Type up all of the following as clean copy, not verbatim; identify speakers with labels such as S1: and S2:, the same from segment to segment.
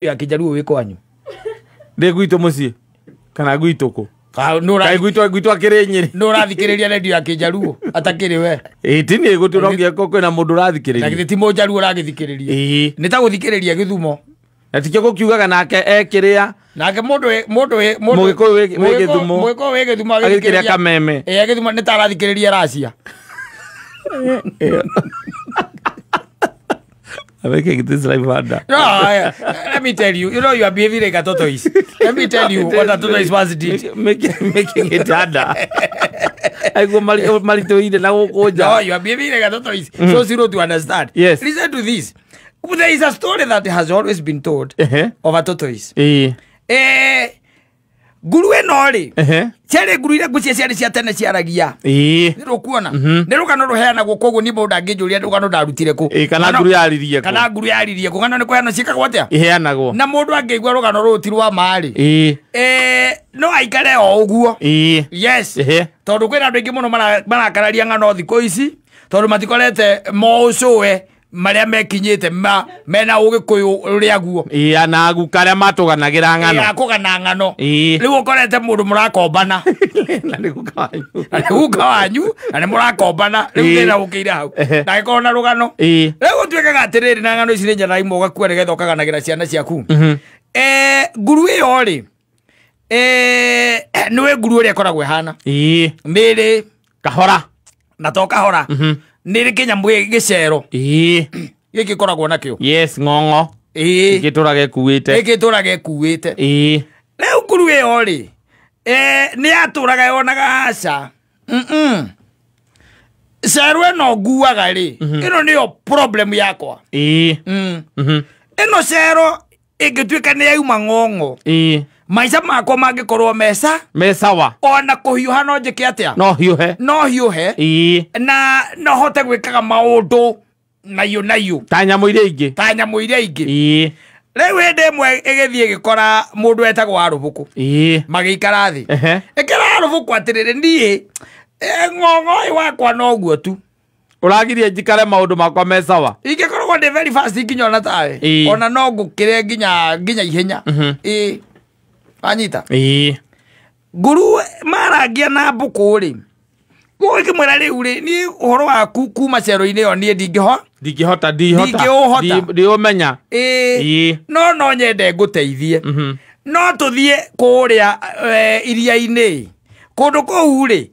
S1: Ya Kijaruo wĩ kwanyu?
S2: Ndĩ gwitũ mũciĩ kana gwitũ kũ? Kaĩ gwitũ akĩrĩ Nyĩrĩ?
S1: Nũ ũrathikĩrĩria redio ya Kijaruo atakĩrĩ we?
S2: Ĩĩ ti niĩ, gũtirĩ no nginya kwĩna mũndũ ũrathikĩrĩria.
S1: Na githĩ ti Mũjaruo ũragĩthikĩrĩria?
S2: Ĩĩ.
S1: Nĩ ta gũthikĩrĩria Gĩthumo.
S2: Na tikĩo gũkiugaga nake ekĩrĩa
S1: nake mũndũ mũndũ mũndũ
S2: Mũgĩkũyũ wĩ Gĩthumo.
S1: Mũgĩkũyũ wĩ Gĩthumo
S2: agĩthikĩrĩria Kameme.
S1: Ĩĩ, Gĩthumo nĩ ta arathikĩrĩria Racia.
S2: I'm making this life harder.
S1: No, let me tell you, you know you are behaving like a tortoise. Let me tell you what a tortoise once did.
S2: Making it harder. I go maritoire na gũkũ nja.
S1: No, you are behaving like a tortoise. So zero to understand.
S2: Yes.
S1: Listen to this. There is a story that has always been told of a tortoise. Nguru ĩno rĩ, ciarĩ nguru iria ngũcia ciarĩ cia tene ciaragia. Nĩ rũkuona nĩ rũgano rũheanagwo, koguo niĩ mũndũ ndangĩnjũria rũgano ndarutire kũ.
S2: Kana nguru yaririe kũ.
S1: Kana nguru yaririe kũ. Ng'ano nĩ kũheanwo ciĩkagwo atĩa?
S2: Iheanagwo.
S1: Na mũndũ angĩigua rũgano rũrũ ti rwa ma rĩ, no aikare o ũguo. Yes. Tondũ kwĩna andũ aingĩ mũno marakararia ng'ano thikũ ici, tondũ matikorete moũcũwe marĩa mekinyĩte mena ũgĩkũyũ ũrĩa guo.
S2: Ĩĩ, na aguka arĩa matũganagĩra ng'ano.
S1: Ĩĩ, akũgana ng'ano. Rĩu ũkorete mũndũ mũrakombana.
S2: Na nĩ guka wanyu.
S1: Na nĩ guka wanyu, na nĩ mũrakombana. Rĩu thĩna ũkĩire hau. Na agĩkorwo na rũgano. Rĩu gũtuĩkaga atĩrĩrĩ, na ng'ano ici nĩ njega imwe ũgakua nĩgetha ũkaganagĩra ciana ciaku. Nguru ĩyo rĩ, nĩwe nguru ũrĩa ĩkoragwo ĩhana. Nĩrĩ
S2: kahora.
S1: Na to kahora. Nĩrĩ kĩnyamũ gĩcero. Gĩkĩ gĩkoragwo nakĩo.
S2: Yes, ng'ong'o. Gĩtũraga ĩkuĩte.
S1: Gĩtũraga ĩkuĩte. Rĩu nguru ĩyo rĩ, nĩ yatũraga yonaga aca. Cero ĩno nguaga rĩ, ĩno nĩyo problem yakwa. Ĩno cero ĩngĩtuĩka nĩ yauma ng'ong'o. Maica makwa mangĩkorwo mesa.
S2: Me sawa.
S1: Ona kũhiũha no njĩke atĩa?
S2: No hiũhe.
S1: No hiũhe. Na no hote gwĩkaga maũndũ naiyũ naiyũ.
S2: Ta nyamũ iria ingĩ.
S1: Ta nyamũ iria ingĩ. Rĩu hĩndĩ ĩmwe ĩgĩthiĩ ĩgĩkora mũndũ wetagwo Warũbũkũ. Magĩikara thĩ. Ĩkĩra Warũbũkũ atĩrĩrĩ, niĩ ng'ong'o ũyũ wakwa noguo tu.
S2: Ũragiria njikare maũndũ makwa me sawa.
S1: Ingĩkoragwo ndĩ very fast nginya ona tawe. Ona no ngũkĩre nginya ihenya. Wanyita? Nguru marangia na mbũkũ rĩ, gũgĩkĩmwĩra rĩu rĩ, niĩ ũhoro waku kuma cero-inĩ ĩyo niĩ ndingĩhota.
S2: Ndingĩhota, ndihota.
S1: Ndingĩũhota.
S2: Ndiũmenya.
S1: No no nyende ngũteithie. No tũthiĩ kũrĩa iria-inĩ. Kũndũ kũu rĩ,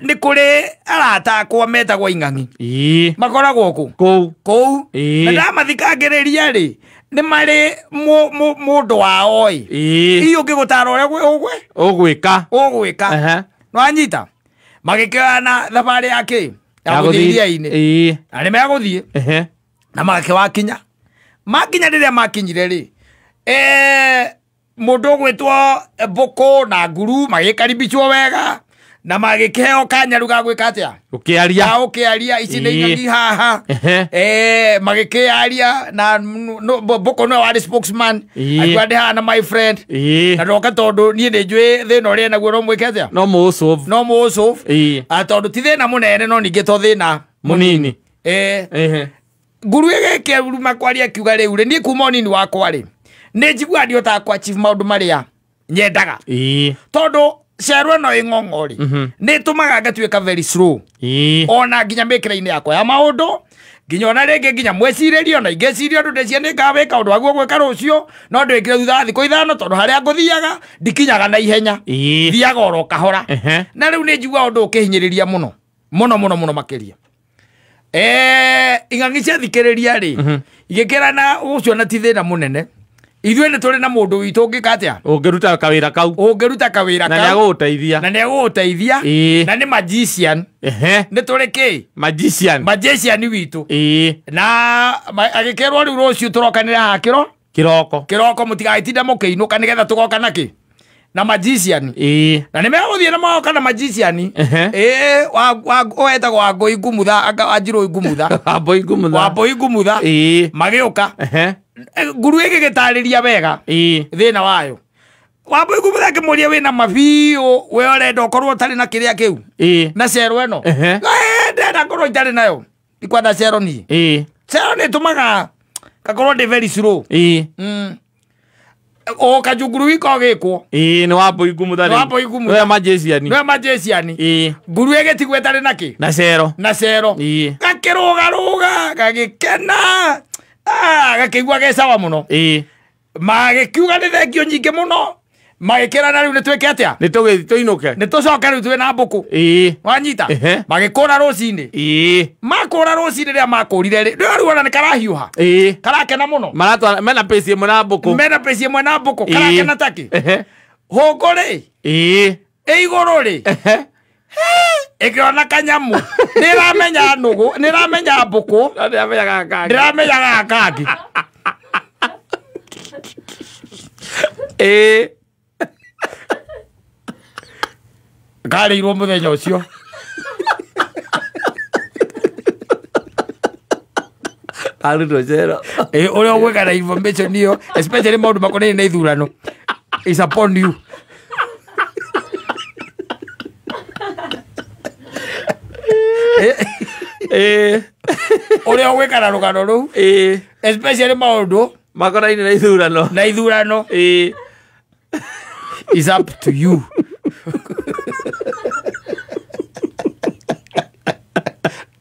S1: nĩ kũrĩ arata akwa metagwo ing'ang'i. Makoragwo kũ?
S2: Kũu.
S1: Kũu. Na ndamathikangĩrĩria rĩ, nĩ marĩ mũndũ wao ĩ. Hihi ũngĩgũtara ũrĩa
S2: ũgwĩka.
S1: Ũgwĩka. Nĩwanyita? Magĩkĩoyana thabarĩ ya kĩ? Ya gũthiĩ iria-inĩ. Na nĩ megũthiĩ. Na magĩkĩwakinya. Makinya rĩrĩa makinyire rĩ, mũndũ ũgwĩtwo mbũkũ na nguru magĩkaribicwo wega. Na magĩkĩheo kanyaru ga gwĩka atĩa?
S2: Ũkĩaria.
S1: Ga ũkĩaria, ici nĩ ing'ang'i haha. Magĩkĩaria na mbũkũ nĩwe warĩ spokesman. Akiuga ndĩ haha na my friend. Na ndoka tondũ niĩ nĩ njũĩ thĩna ũrĩa enaguo no mwĩke atĩa?
S2: No mũũsolve.
S1: No mũũsolve. Tondũ ti thĩna mũnene no ningĩ to thĩna
S2: mũnini.
S1: Nguru ĩgĩkĩruma kwaria akiuga rĩu rĩ, niĩ kuma ũnini wakwa rĩ, nĩ njiguaga ndihotaga kũ achieve maũndũ marĩa nyendaga. Tondũ cero ĩno ĩ ng'ong'o rĩ, nĩ ĩtũmaga ngatuĩka very slow. Ona nginya mĩkĩra-inĩ yakwa ya maũndũ, nginya ona rĩngĩ nginya mwĩcirĩrie, ona ingĩciria ũndũ ndĩciria nĩ ngawĩka ũndũ waguo gwĩka rũciũ, no ndĩwĩkire thutha wa thikũ 5 tondũ harĩa ngũthiaga ndikinyaga na ihenya. Thiaga oro kahora. Na rĩu nĩ njiguaga ũndũ ũkĩhinyĩrĩria mũno. Mũno, mũno, mũno makĩria. Ing'ang'i ciathikĩrĩria rĩ, igĩkĩrana ũcio na ti thĩna mũnene. Ithuĩ nĩ tũrĩ na mũndũ witũ ũngĩka atĩa?
S2: Ũngĩruta kawĩra kau.
S1: Ũngĩruta kawĩra
S2: Na
S1: kau.
S2: nĩegũgũteithia.
S1: Na nĩegũgũteithia. Na nĩ magician. Nĩ tũrĩ kĩ?
S2: Magician.
S1: Magician witũ. Na agĩkĩrwo rĩu rũciũ tũrokanĩra haha kĩro?
S2: Kĩroko.
S1: Kĩroko mũtigagĩtinde mũkĩinũka nĩgetha tũgoka na kĩ? Na magician. Na nĩ megũthiĩ na magoka na magician. Wetagwo Wangũi Ngumutha, anga Wanjirũ Ngumutha.
S2: Wambũi Ngumutha.
S1: Wambũi Ngumutha. Magĩũka. Nguru ĩgĩgĩtarĩria wega thĩna wayo. Wambũi Ngumutha akĩmũria wĩna mabiũ, we ũrenda ũkorwo ũtarĩ na kĩrĩa kĩu? Na cero ĩno? Ndĩrenda ngorwo itarĩ nayo. Ndikwenda cero niĩ. Cero nĩ ĩtũmaga Gakorwo ndĩ very slow. O kajunguru wiko gĩkwo.
S2: Nĩ wambũi ngumutha.
S1: Nĩ wambũi ngumutha.
S2: Nĩwe magician.
S1: Nĩwe magician. Nguru ĩgĩtigwo ĩtarĩ nakĩ?
S2: Na cero.
S1: Na cero. Gakĩrũgarũga gagĩkena. Gakĩigua ge sawa mũno. Magĩkiuga nĩ thengio nyingĩ mũno. Magĩkĩrana rĩu nĩ twĩke atĩa?
S2: Nĩ tũgĩthiĩ tũinũke.
S1: Nĩ tũcoke rĩu twĩ na mbũkũ. Wanyita? Magĩkũra rũcinĩ. Makũra rũcinĩ rĩrĩa makũrire rĩ, rĩu ona nĩ karahiũha. Karakena mũno.
S2: Maratwara mena pace ĩmwe na mbũkũ.
S1: Mena pace ĩmwe na mbũkũ. Karakena takĩ. Hũngũ rĩ. Ĩ igũrũ rĩ. Ĩkĩona kanyamũ. Nĩramenya nũgũ, nĩramenya mbũkũ. Ndĩramenya gaka kangĩ. Karĩirwo mũthenya ũcio.
S2: Arutwo cero.
S1: Ũrĩa ũgwĩka na information ĩyo, especially maũndũ makonainie na ithurano, is upon you. Ũrĩa ũgwĩka na rũgano rũu, especially maũndũ
S2: makonainie na ithurano.
S1: Na ithurano. Is up to you.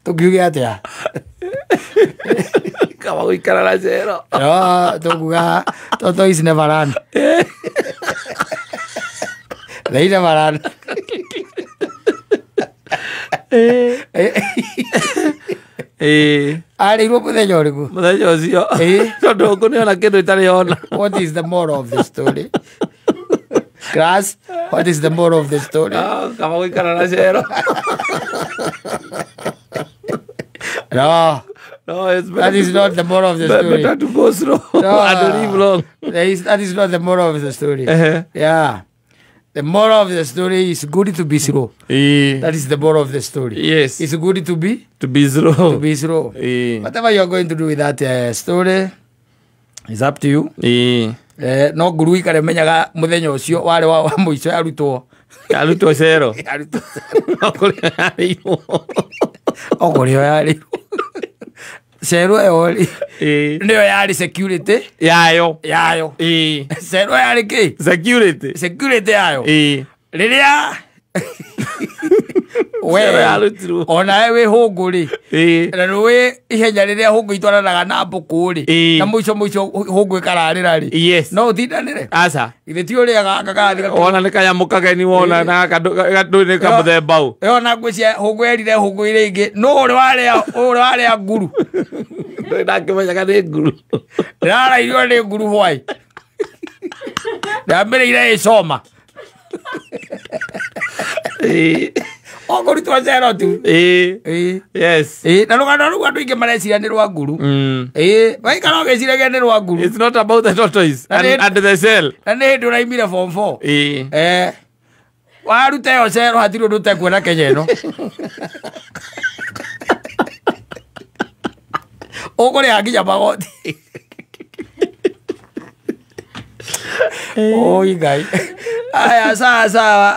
S1: Tũkiuge atĩa?
S2: Kaba gũikara na cero.
S1: No, tũkuga tortoise never run. They never run. Arĩirwo mũthenya ũrĩkũ?
S2: Mũthenya ũcio. Tondũ ngũ nĩona kĩndũ ĩtarĩ ona.
S1: What is the moral of the story? Class, what is the moral of the story?
S2: Kaba gũikara na cero.
S1: No.
S2: No, it's better.
S1: That is not the moral of the story.
S2: Better to go slow and live long.
S1: That is not the moral of the story. Yeah. The moral of the story is good to be slow. That is the moral of the story.
S2: Yes.
S1: It's good to be?
S2: To be slow.
S1: To be slow. Whatever you are going to do with that story is up to you. No nguru ikare menyaga muthenya ucio wari wa muico arutwo.
S2: Arutwo cero.
S1: Arutwo cero.
S2: No kũrĩa yarĩirwo.
S1: O kũrĩa yarĩirwo. Cero ĩyo rĩ, nĩyo yarĩ security
S2: yayo.
S1: Yayo. Cero yarĩ kĩ?
S2: Security.
S1: Security yayo. Rĩrĩa we onawe wĩ hũngũ rĩ, na nĩũĩ ihenya rĩrĩa hũngũ itwaranaga na mbũkũ rĩ, na mũico mũico hũngũ ĩkararĩra rĩ, no ũtindanĩre?
S2: Aca.
S1: Githĩ ti ũrĩa gaka karathiĩ
S2: wona nĩ kanyamũ kageni wona na gaka nĩ kamũthemba ũ.
S1: Ĩyo na ngwĩciria hũngũ yerire hũngũ iria ingĩ, nũ ũrĩ warĩa nguru?
S2: Ndũrĩ ndakĩmenyaga nĩ nguru.
S1: Ndĩrarairio nĩ nguru hwaĩ. Ndambĩrĩire ĩcoma. Okũrutwo cero tu.
S2: Yes.
S1: Na rũgano rũu andũ aingĩ mareciria nĩ rwa nguru. Waikara ũgĩciragia nĩ rwa nguru.
S2: It's not about the tortoise and the shell.
S1: Na nĩ hĩndĩ ũraimire form 4. Waruta ĩyo cero hatirĩ ũndũ ũtekuona Kenya ĩno. Ũkũrĩha nginya magoti. Oi Ngai. Aya, sawa sawa.